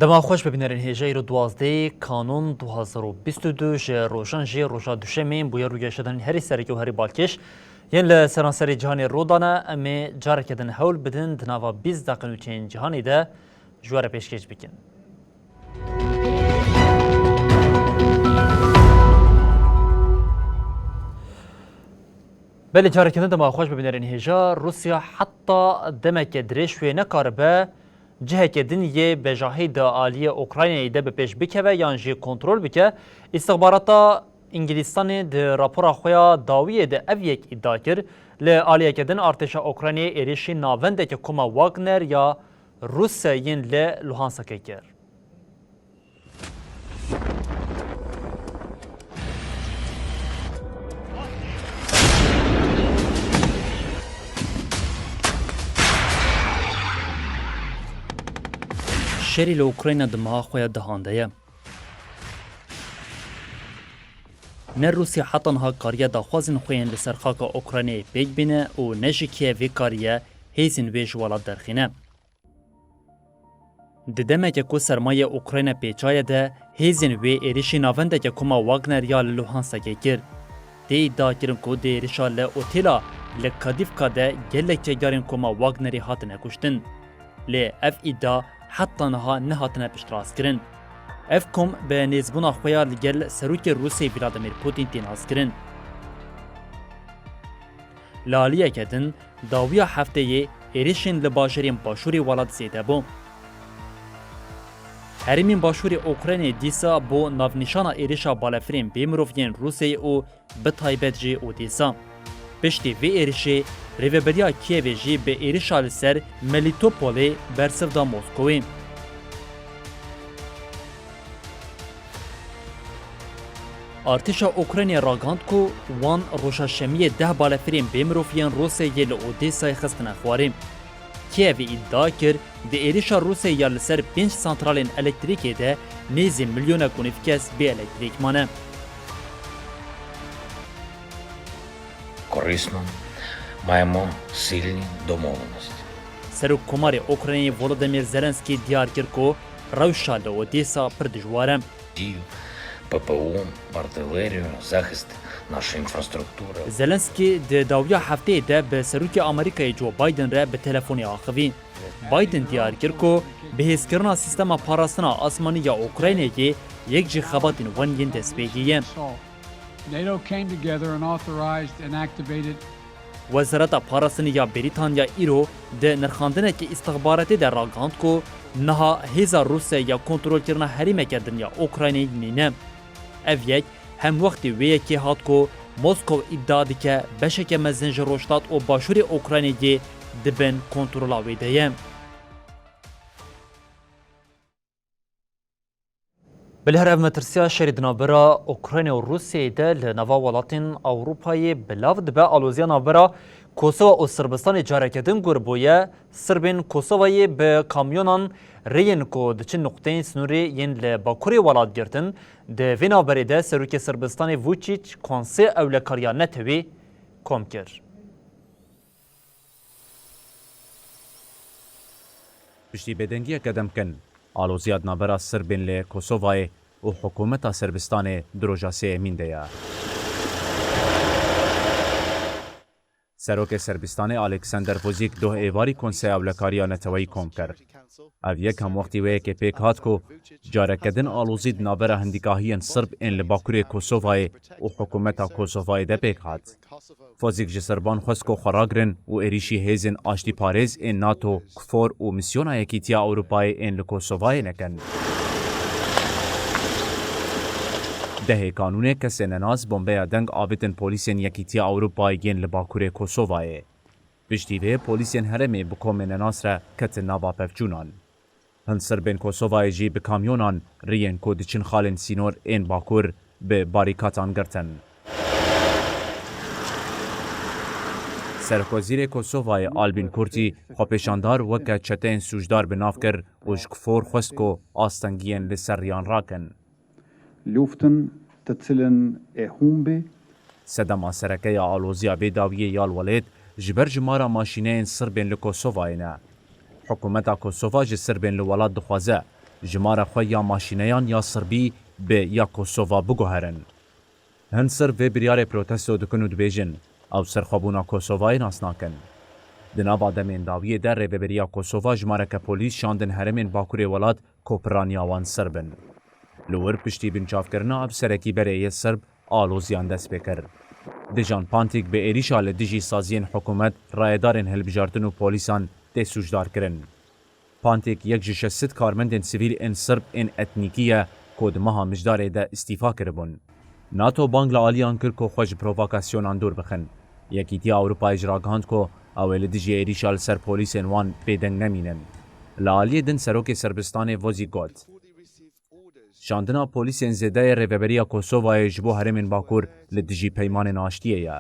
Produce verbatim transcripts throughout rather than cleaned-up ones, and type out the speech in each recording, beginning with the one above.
Dema xweş bibînerên hêja îro duwazdeh Kanûn du hazar û bîst û du ji rojan jî roja Duşemê bûye rûgeşedanên herî sereke û herî balkêş yên li seranserê cîhanê rû dane. Em ê careke din hewl bidin di nava bîst deqe nûçeyên cîhanê de ji we re pêşkêş bikin. Belê careke din dema xweş bibînerên hêja, Rûsya heta demeke dirêj wê nekaribe ciheke din yê bejahî di aliyê Ukraynayê de bi pêş bikeve yan jî kontrol bike. Îstixbarata Îngilîstanê di rapora xwe ya dawiyê de ev yek îdia kir, li aliyeke din artêşa Ukraynayê êrişî navendeke koma Wagner ya Rûsê yên li Luhanskê kir. Şerî li Ukrayna di meha xwe ya dehan de ye. Ne Rûsya heta niha kariye daxwazên xwe yên li ser xaka Ukraynayê pêk bîne û ne jî Kievê kariye hêzên wê ji welat derxîne. Di demeke ku sermayê Ukrayna pêçaye de, hêzên wê êrişî navendeke koma Wagner ya li Luhanskê kir. Tê îdia kirin ku di êrişa li otêla li Kadîvka de gelek çekdarên koma Wagnerê hatine kuştin. Lê ev îdia heta niha nehatine piştrastkirin. Ev kom bi nêzbûna xwe ya li gel Serokê Rûsê Vladimir Putin tê naskirin. Li aliyeke din, dawiya hefteyê êrişên li bajarên başûrê welat zêde bû. Herêmên başûrê Ukraynayê dîsa bû navnîşana êrişa balefirên bêmirov yên Rûsyayê û bi taybet jî Odesa. Piştî vê êrişê, rêveberiya Kievê jî bi êrişa li ser Melîtopolê bersiv da Moskowê. Artêşa Ukraynayê ragihand ku wan roja şemiyê deh balefirên bêmirov yên Rûsyayê li Odesayê xistine xwarê. Kievê îdia kir, di êrişa Rûsyayê ya li ser pênc santralên elektrîkê de nêzî milyonek û nîv kes bê elektrîk mane. Корисно, маємо сильні домовленості. Serokkomarê Ukraynayê Volodymyr Zelenskî diyar kir ku rewşa li Odesa pir dijwar e. Дію, П П О, артилерію, захист нашої інфраструктури. Zelenskî di dawiya hefteyê de bi Serokê Amerîkayê Joe Biden re bi telefonê axivî. Biden diyar kir ku bihêzkirina sîstema parastina asmanî ya Ukraynayê yek ji xebatên wan yên destpêkê ye. NATO came together and authorized and activated. Wezareta Parastinê ya Brîtanya îro di nirxandinekî îstixbaratê de ragihand ku niha hêza Rûsyayê ya kontrolkirina herêmeke din ya Ukraynayê nîne. Ev yek hemwextî wê yekê hat ku Moskow îdia dike beşeke mezin ji rojhilat û başûrê Ukraynayê di bin kontrola wê de ye. Belê her ev metirsiya şerî di navbera Ukrayna û Rûsyayê de li nava welatên Ewropayê belav dibe. Aloziya navbera Kosova û Sirbistanê careke din gur bûye. Sirbên Kosovayê bi kamyonan rêyên ku diçin nuqteyên sînorê yên li bakurê welat girtin. Di vê navberê de Serokê Sirbistanê Vuçîç Konsey Ewlekariya Netewê kom kir. Piştî bêdengiyeke dem kin, aloziya di navbera Sirbên li Kosovayê û hikûmeta Sirbistanê di roja sêyemîn de ye. Serokê Sirbistanê Alexander Vucic doh êvarî Konseya Ewlekariya Neteweyî kom kir. Ev yek hemwextî wê yekê pêk hat ku careke din alozî di navbera hindîkahiyên Sirb ên li bakurê Kosovayê û hikûmeta Kosovayê de pêk hat. Vucic ji Sirban xwest ku xwe ragirin û êrîşî hêzên aştîparêz ên nato, kfor û misyona Yekîtiya Ewropayê ên li Kosovayê nekin. Dehê Kanûnê kesê nenas bombeya deng avêtin polîsên Yekîtiya Ewropayê yên li bakurê Kosovayê. Piştî vê polîsên herêmê bi komê nenas re ketin nava pevçûnan. Hin Sirbên Kosovayê jî bi kamyonan riyên ku diçin xalên sînor ên bakur bi barîkatan girtin. Serokwezîrê Kosovayê Albin Kurtî xwepêşandar weke çeteyên sûcdar bi nav kir û ji kfor xwest ku astengiyên li ser riyan rakin. Luften te zilen e humbe. Sedema sereke ya aloziya vê dawiyê ya li welêt ji ber jimara maşîneyên Sirbên li Kosovayê ne. Hikûmeta Kosova ji Sirbên li welat dixwaze jimara xwe ya maşîneyan ya Sirbî bi ya Kosova biguherin. Hin Sirb vê biryarê protesto dikin û dibêjin, ew serxwebûna Kosovayê nas nakin. Di nava demên dawiyê de rêveberiya Kosova jimareke polîs şandin herêmên bakurê welat ku piraniya wan Sirb in. Li wir piştî binçavkirina ev serekîberê yê Sirb aloziyan dest pê kir. Dijan Pantik bi êrîşa li dijî saziyên hikûmet, rayedarên hilbijartin û polîsan tê sûcdar kirin. Pantik yek ji şeş sed karmendên sivîl ên Sirb ên etnîkî ye ku di meha Mijdarê de îstîfa kiribûn. NATO bang li aliyan kir ku xwe ji provokasyonan dûr bixin. Yekîtiya Ewropayê jî ragihand ku ew ê li dijî êrîşa li ser polîsên wan bêdeng nemînin. Li aliyê din Serokê Serbistanê Vozî got, Şandina polîsên zêde yê Rêveberiya Kosovayê ji bo herêmên Bakur li dijî peymanên aştiyê ye.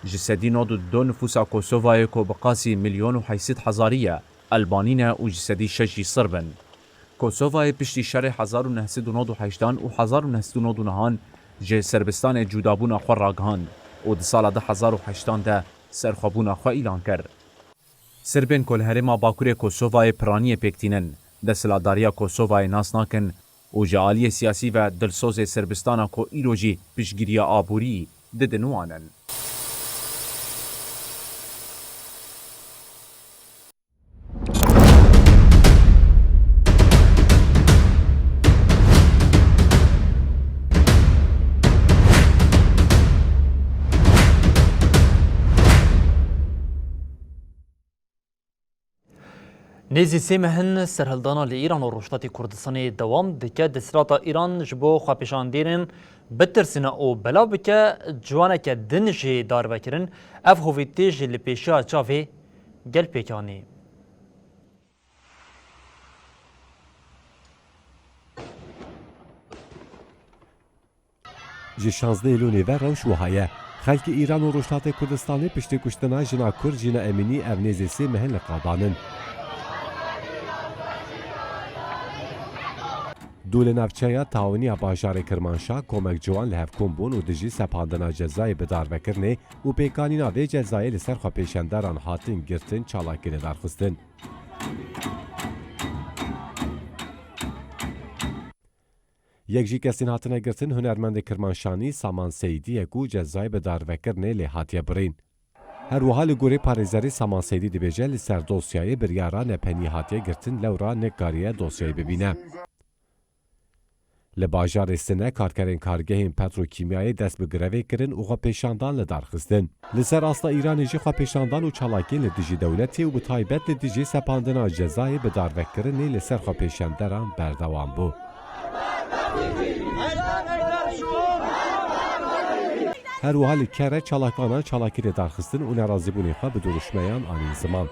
Ji sedî nod û du nifûsa Kosovayê ku bi qasî milyon û heşt sed hezarî ye, Elbanî ne û ji sedî şeş jî Sirb in. Kosovayê piştî şerê hezar û neh sed û nod û heştan û hezar û neh sed û nod û nehan ji Serbistanê cudabûna xwe ragihand û di sala du hezar û heştan de serxwebûna xwe îlan kir. Sirbên ku li herêma Bakurê Kosovayê piraniyê pêk tînin, desthilatdariya Kosovayê nas nakin û ji aliyê siyasî ve dilsozê Sirbistana ku îro jî piştgiriya aborî didin wan in. Nêzî sê meh in serhildana li Îran û Rojhilatê Kurdistanê dewam dike. Desthilatdara Îran ji bo xwepêşanderên bitirsîne û belav bike, ciwaneke din jê darve kirin. Ev hovîtî jî li pêşiya çavê gel pêk anî. Ji şazdehê Lûnê ve rewş wiha ye. Xelkê Îran û Rojhilatê Kurdistanê piştî kuştina jina Kurd Jîna Emînî ev nêzî sê meh in li qadan in. Dû li navçeya Tawiniya bajarê Kirmanşah komek ciwan li hev kom bûn û dijî sepandina cezayê bidarvekirinê û pêkanîna vê cezayê li ser xwepêşenderan hatin girtin, çalakî li dar xistin. Yek ji kesên hatine girtin hunermendê Kirmanşanî Saman Seydî ye ku cezayê bidarvekirinê lê hatiye birîn. Her wiha li gorî parêzerê Saman Seydî dibêje, li ser dosyayê biryara nepenî hatiye girtin, lewra nekariye dosyayê bibîne. Li bajarê Sine karkerên kargehên petrokîmyayê dest bi grevê kirin û xwepêşandan li dar xistin. Li ser asta Îranê jî xwepêşandan û çalakiyên li dijî dewletê û bi taybet li dijî sepandina cezayê bidarvekirinê li ser xwepêşenderan berdewam bû. Her wiha li Kere çalakvanan çalakî li dar xistin û nerazîbûnê xwe bi dirûşmeyan anîn ziman.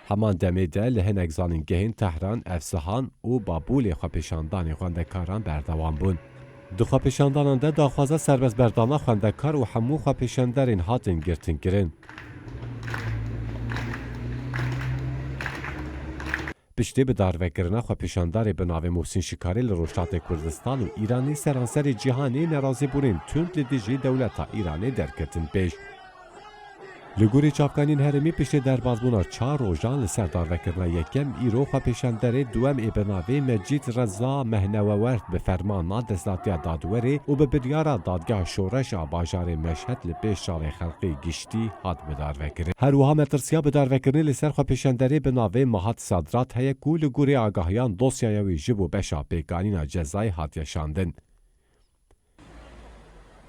Heman demê de li hinek zanîngehên Tehran, Efsihan û Babûlê xwepêşandanên xwendekaran berdewam bûn. Di xwepêşandanan de daxwaza serbestberdana xwendekar û hemû xwepêşenderên hatin girtinkirin. Piştî bidarvekirina xwepêşandarê bi navê Muhsîn Şikarê li Rojhilatê Kurdistan û Îranê, seranserê cîhanê nerazîbûnên tund li dijî dewleta Îranê derketin pêş. Li gorî çavkaniyên herêmî, piştî derbazbûna çar rojan li ser darvekirina yekem, îro xwepêşenderê duwem ê bi navê Mecîd Reza Mehnewewert bi fermana desthilatiya dadwerê û bi biryara dadgeha şoreş a bajarê Meşhed li pêş çavê xelkê giştî hat bidarvekirin. Her wiha metirsiya bidarvekirinê li ser xwepêşenderê bi navê Mahat Sadrat heye ku li gorî agahiyan dosyaya wî ji bo beşa pêkanîna cezayê hatiye şandin.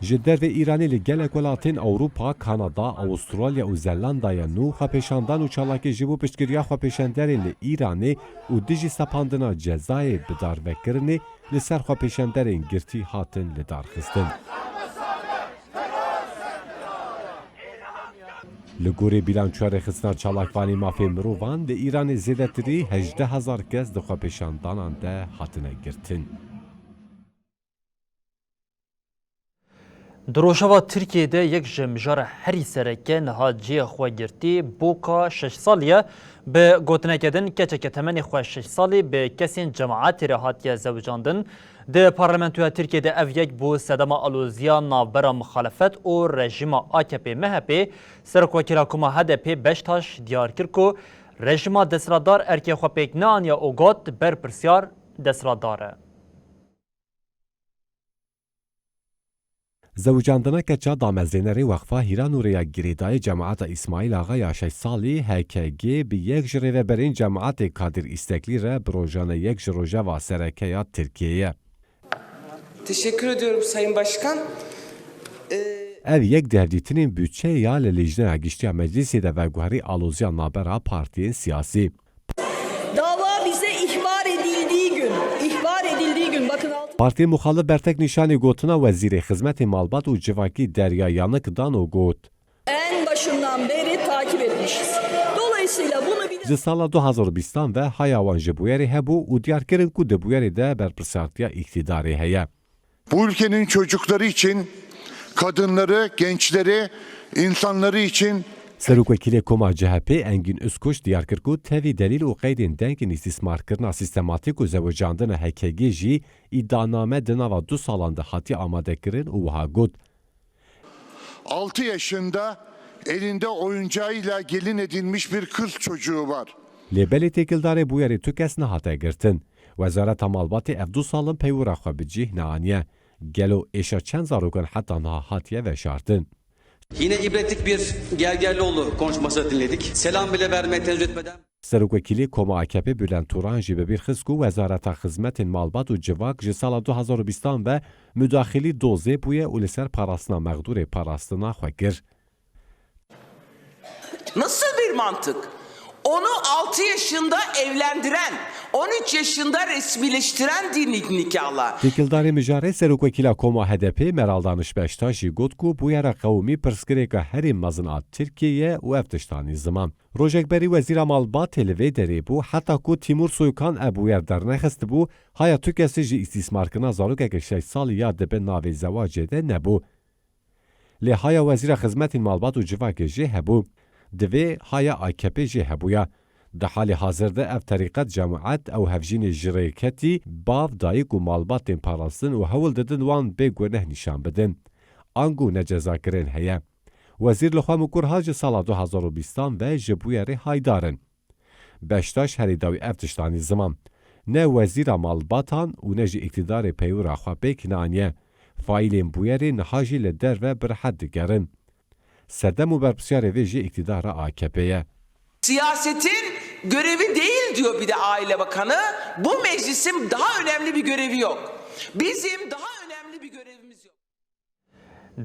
Ji dervê Îranê li gelek welatên Ewropa, Kanada, Awistralya û Zelandaya Nû xwepêşandan û çalakî ji bo piştgiriya xwepêşenderên li Îranê û dijî sepandina cezayê bidarvekirinê li ser xwepêşenderên girtî hatin lidarxistin. Li gorî bîlançoya rêxistina çalakvanî mafê mirovan, li Îranê zêdetirî hejdeh hezar kes di xwepêşandanan de hatine girtin. Di rojava Tirkiyê de yek ji mijara herî sereke niha cihê xwe girtî boka şeş salî ye. Bi gotineke din, keçeke temenê xwe şeş salî bi kesên cemaetê re hatiye zewicandin. Di parlamentoya Tirkiyê de ev yek bû sedema aloziya navbera muxalefet û rejîma A K P M H P. Serokwekîla Koma H D P Beştaş diyar kir ku rejîma desthilatdar erkê xwe pêk neaniye û got, berpirsiyar desthilatdar e. Zewicandina keça damezrênerê Weqfa Hîra Nûrê ya girêdayî cemaeta Îsmaîl Axa ya şeş salî, H K G, bi yek ji rêveberên cemaetê Kadir Îsteklî re bi rojane yek ji rojeva sereke ya Tirkiyeyê ye. Teşekkür ediyorum Sayın Başkan. Ee, Ev yek di hevdîtinên budçeyê ya li Lîjneya Giştî ya Meclîsê de veguherî aloziya navbera partiyên siyasî. Dava bize ihbar edildiği gün, ihbar edildiği gün, bakın altı. Partiyên muxalif bertek nîşanî gotina Wezîrê Xizmetê Malbat û Civakî Derya Yanık dan û got, En başından beri takip etmişiz. Dolayısıyla bunu bir Ji sala du hazar û bîstan ve haya wan ji bûyerê hebû û diyar kirin ku di bûyerê de berpirsiyartiya îktîdarê heye. Bu ülkenin çocukları için, kadınları, gençleri, insanları için Serokwekîlê Koma C H P Engîn Uzkuş diyar kir ku tevî delîl û qeydên dengên îstîsmarkirina sîstematîk û zewicandina H K G jî îdianame di nava du salan de hatiye amadekirin û wiha got, altı yaşında elinde oyuncağıyla gelin edinmiş bir kız çocuğu var. Lê belê têkildarê bûyerê tu kes nehate girtin. Wezareta Malbatê ev du sal in peywira xwe bi cih neaniye. Gelo êşa çend zarokan heta niha hatiye veşartin? Yine ibretlik bir gergerli oldu konuşmasını dinledik. Selam bile vermeye tenezzül etmeden. Serokwekîlê Koma A K P Bülent Turan jî bi bîr xist ku Wezareta Xizmetên Malbat û Civak ji sala du hazar û bîstan ve mudaxilî dozê bûye û li ser parastina mexdûrê parastina xwe kir. Nasıl bir mantık? Onu altı yaşında evlendiren, on üç yaşında resmileştiren din nikahla. Têkildarê mijarê Serokwekîla Koma H D P Meral Daniş Beştaş jî got ku bûyera qewimî pirsgirêka herî mezin a Tirkiyê ye û ev tiştanî ziman. Rojek berî Wezîra Malbatê li vê derê bû, heta ku Tîmûr Soykan ev bûyer dernexistibû, haya tu kesî ji îstîsmarkirina zarokeke şeş salî ya dibe navê zewacê de nebû. Lê haya Wezîra Xizmetên Malbat û Civakê jî hebû. Divê haya A K P jî hebûya. Di halê hazir de ev terîqet, cemaet, ew hevjînê ji rêketî, bav, dayik û malbat tên parastin û hewl didin wan bê guneh nîşan bidin. Ango necezakirin heye. Wezîr li xwe mikur hat ji sala du hazar û bîstan ve ji bûyerê haydar in. Beştaş herî dawî ev tiştanî ziman. Ne wezîra malbatan û ne jî îktîdarê peywira xwe pêk neaniye. Faîlên bûyerê niha jî li derve bi rehet digerin. Sedem û berpirsiyarê vê jî îktîdara A K P ye. Siyasetin görevi değil diyor bir de Aile Bakanı. Bu meclisin daha önemli bir görevi yok. Bizim daha önemli bir görevimiz yok.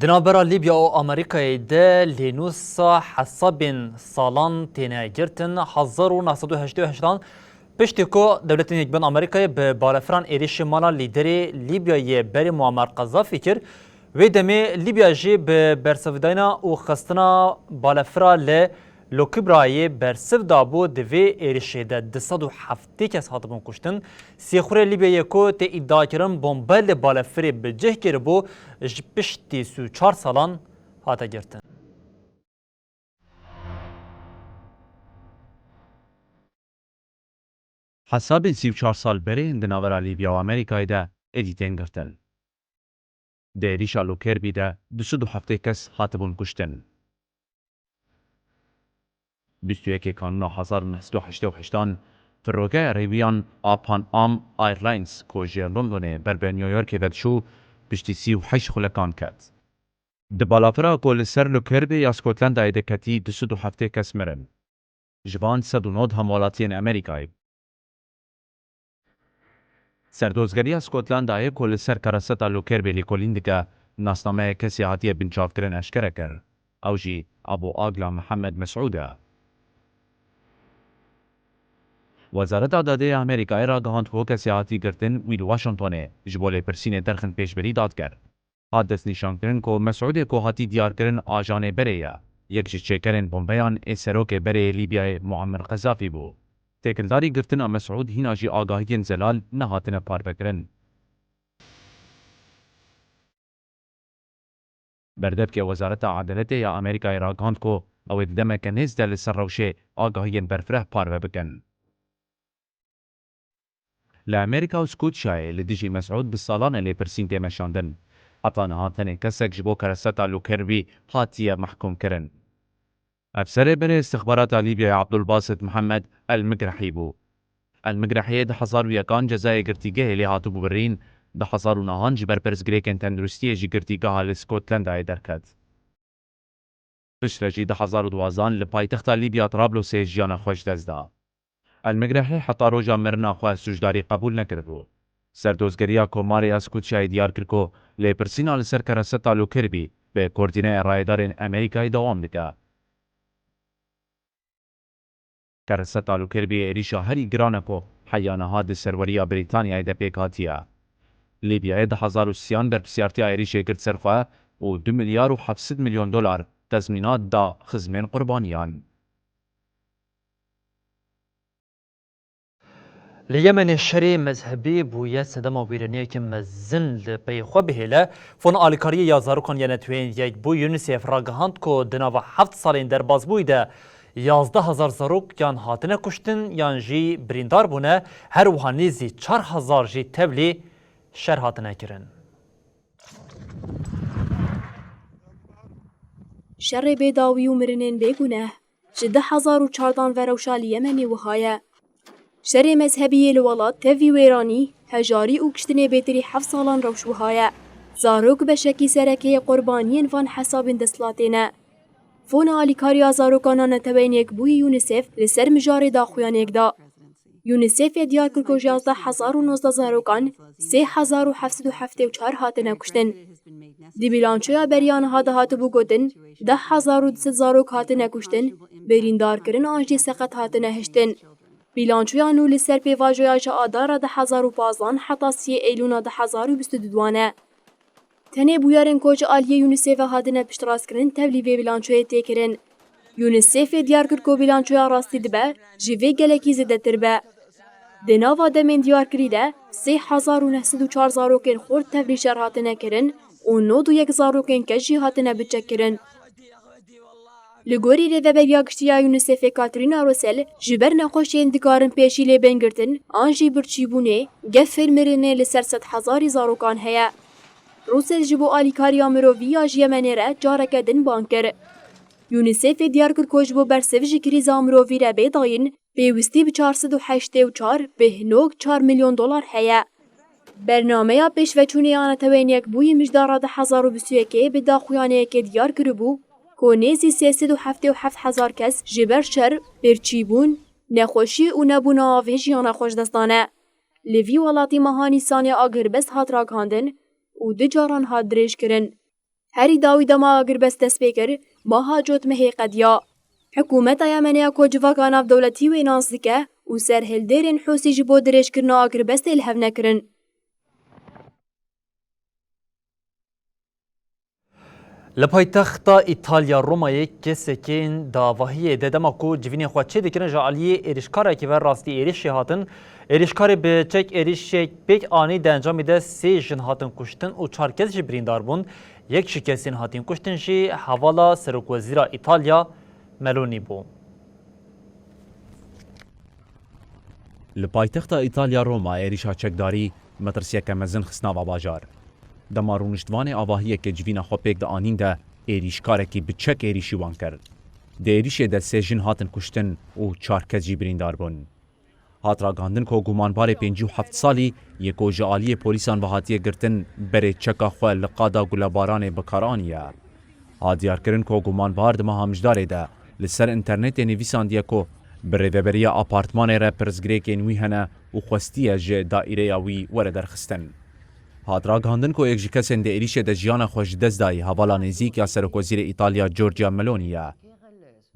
Di navbera Lîbya û Amerîkayê de lênûsa hesabên salan têne girtin. Hezar û neh sed û heştê û heştan piştî ku Dewletên Yekbûn Amerîkayê bi balefiran êrîşî mala lîderê Lîbyayê berê Muammar Qezafî kir, wê demê Lîbya jî bi bersivdayina û xistina balefira li Lokibrayê bersiv dabû, di vê êrişê de du sed û heftê kes hatibûn kuştin. Sêxurê Lîbyayê ku tê îdiakirin bombe li balefirê bi cih kiribû, ji piştî sî û çar salan hate girtin. Hesabên sî û çar sal berê di navbera Lîbya û Amerîkayê de êdî tên girtin. Di êrîşa Lokerbî de du sed û heftê kes hatibûn kuştin. Bîst û yekê Kanûna hezar û neh sed û heştê û heştan, firokeya rêwiyan a Pan Am Airlines ku ji Londonê ber bi New Yorkê ve diçû, piştî sî û heşt xulekan ket. Di balafira ku li ser Lokerbê ya Skotlandayê de ketî du sed û heftê kes mirin. Ji van sed û nod hemwelatiyên Amerîkayê. Serdozgeriya Skotlandayê ku li ser kereseta Lokerbê lêkolîn dike, nasnameya kesê hatiye binçavkirin eşkere kir. Ew jî Abu Agla Mihemed Mesûd e. Wezareta Dadê ya Amerîkayê ragihand ku kesê hatî girtin wî li Washingtonê ji bo lêpirsînê derxin pêşberî dadger. Hat destnîşankirin ku Mesûdê ku hatî diyarkirin ajanê berê ye, yek ji çêkerên bombeyan ê serokê berê yê Lîbyayê Muammar Qezafî bû. Têkildarî girtina Mesûd hîna jî agahiyên zelal nehatine parvekirin. Berdevkê Wezareta Edaletê ya Amerîkayê ragihand ku ew ê di demeke nêz de li ser rewşê agahiyên berfireh parve bikin. Li Amerîka û Skoçyayê li dijî Mesûd bi salan e lêpirsîn tê meşandin. Heta niha tenê kesek ji bo kereseta Lokerbî hatiye mehkûmkirin. Efserê berê îstixbarata Lîbyayê Abdulbasit Mihemed El Migrehî bû. El Migrehiyê di hezar û yekan cezayê girtîgehê lê hatibû birîn, di hezar û nehan ji ber pirsgirêkên tenduristiyê ji girtîgeha li Scotlandayê derket. Piştre jî di hezar û duwazdeh li paytexta Lîbya Trablosê jiyana xwe ji dest da. El Migrehî heta roja mirina xwe sûcdarî qebûl nekiribû. Serdozgeriya Komarê ya Skoçyayê diyar kir ku lêpirsîna li ser Kereseta Lockerbie bi koordîneya rayedarên Amerîkayê dewam dike. Kereseta Lockerbie êrîşa herî giran e ku heya niha di serweriya Brîtanyayê de pêk hatiye. Lîbyayê di hezar û sîyan berpirsiyartiya êrîşê girt ser xwe û du milyar û heft sed milyon dolar tezmînat da xizmên qurbaniyan. Li Yemenê şerê mezhebî bûye sedema wêraniyeke mezin li pey xwe bihêle. Fona Alîkariyê ya Zarokan ya Neteweyên Yekbûyî, UNICEF, ragihand ku di nava heft salên derbasbûyî de yazdeh hezar zarok yan hatine kuştin yan jî birîndar bûne, her wiha nêzî çar hezar jî tevlî şer hatine kirin. Şerê bêdawî û mirinên bêguneh ji du hezar û çardan ve rewşa li Yemenê wiha ye. Şerê mezhebî yê li welat tevî wêranî, hejarî û kiştinê bêtirî heft salan rewş wiha ye. Zarok beşekî sereke yê qurbaniyên van hesabên desthilatê ne. Fona Alîkariya Zarokan a Neteweyên Yekbûyî, UNICEF, li ser mijarê daxuyaniyek da. UNICEFê diyar kir ku ji yazdeh hezar û nozdeh zarokan sê hezar û heft sed û heftê û çar hatine kuştin. Di bîlançoya beriya niha de hatibû gotin, deh hezar û du sed zarok hatine kuştin, birîndarkirin an jî seqet hatine hiştin. Bîlançoya nû li ser pêvajoya ji Adara du hezar û pazdan heta siyê Eylûna du hezar û bîst û duan e. Tenê bûyerên ku ji aliyê UNICEFê hatine piştrastkirin tevlî vê bîlançoyê tê kirin. UNICEFê diyar kir ku bîlançoya rastî dibe ji vê gelekî zêdetir be. Di nava demên diyarkirî de sê hezar û neh sed û çar zarokên xurt tevlî şer hatine kirin û nod û yek zarokên keç jî hatine biçekkirin. Li gorî Rêveberiya Giştî ya UNICEFê Katrîna Russell, ji ber nexweşiyên dikarin pêşî lê bên girtin an jî birçîbûnê, gefên mirinê li ser sedhezarî zarokan heye. Russell ji bo alîkariya mirovî ya ji Yemenê re careke din bang kir. UNICEFê diyar kir ku ji bo bersiv ji krîza mirovî re bê dayîn, pêwîstî bi çar sed û heştê û çar bih nokta çar milyon dolar heye. Bernameya pêşveçûnê ya Neteweyên Yekbûyî mijdara du hezar û bîst û yekê bi daxuyaniyekê diyar kiribû ku nêzî sê sed û heftê û heft hezar kes ji ber şer, birçîbûn, nexweşî û nebûna avê jiyana xwe ji dest dane. Li vî welatî meha Nîsanê agirbest hat ragihandin û du caran hat dirêjkirin. Herî dawî dema agirbest dest pê kir, meha Cotmehê qediya. Hikûmeta Yemenê ya ku civaka navdewletî wê nas dike û serhildêrên Hûsî ji bo dirêjkirina agirbestê li hev nekirin. Li paytexta Îtalya Romayê kesekên di avahiyê de dema ku civînê xwe çêdikirin ji aliyê êrîşkarekî ve rastî êrîşê hatin. Êrîşkarê bi çek êrîşek pêk anî, di encamê de sê jin hatin kuştin û çar kes jî birîndar bûn. Yek ji kesên hatîn kuştin jî hevala Serokwezîra Îtalya Melonî bû. Li paytexta Îtalya Roma êrîşa çekdarî metirsiyeke mezin xist nava bajar. Dema rûniştvanê avahiyeke civîna xwe pêk dianîn de êrîşkarekî bi çek êrîşî wan kir. Di êrîşê de sê jin hatin kuştin û çar kes jî birîndar bûn. Hat ragihandin ku gumanbarê pêncî û heft salî yê ku ji aliyê polîsan ve hatiye girtin, berê çeka xwe li qada gulebaranê bi kar aniye. Hat diyarkirin ku gumanbar di meha Mijdarê de li ser înternetê nivîsandiye ku bi rêveberiya apartmanê re pirsgirêkên wî hene û xwestiye ji daîreya wî were derxistin. Hat ragihandin ku yek ji kesên di êrîşê de jiyana xwe ji dest dayî hevala nêzîk ya Serokwezîrê Îtalya Giorgia Meloni ye.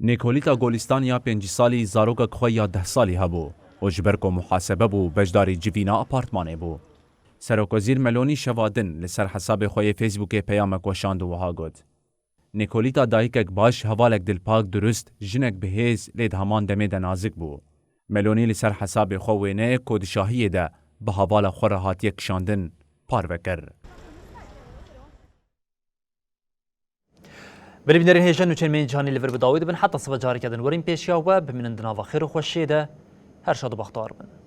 Nicolita Golîstan ya pêncî salî zarokek xwe ya deh salî hebû û ji ber ku muhasebe bû, beşdarî civîna apartmanê bû. Serokwezîr Meloni şeva din li ser hesabê xwe yê Facebookê peyamek weşand û wiha got, Nicolita dayikek baş, hevalek dilpak, durust, jinek bi hêz, lê di heman demê de nazik bû. Meloni li ser hesabê xwe wêneyek ku di şahiyê de bi hevala xwe re hatiye kişandin, parve kir. Belê bînerên hêja, nûçeyên me yên cîhanî li vir bi dawî dibin. Heta sibe careke din werin pêşiya we, bimînin di nava xêr û xweşiyê de. Her şad û bextewar bin.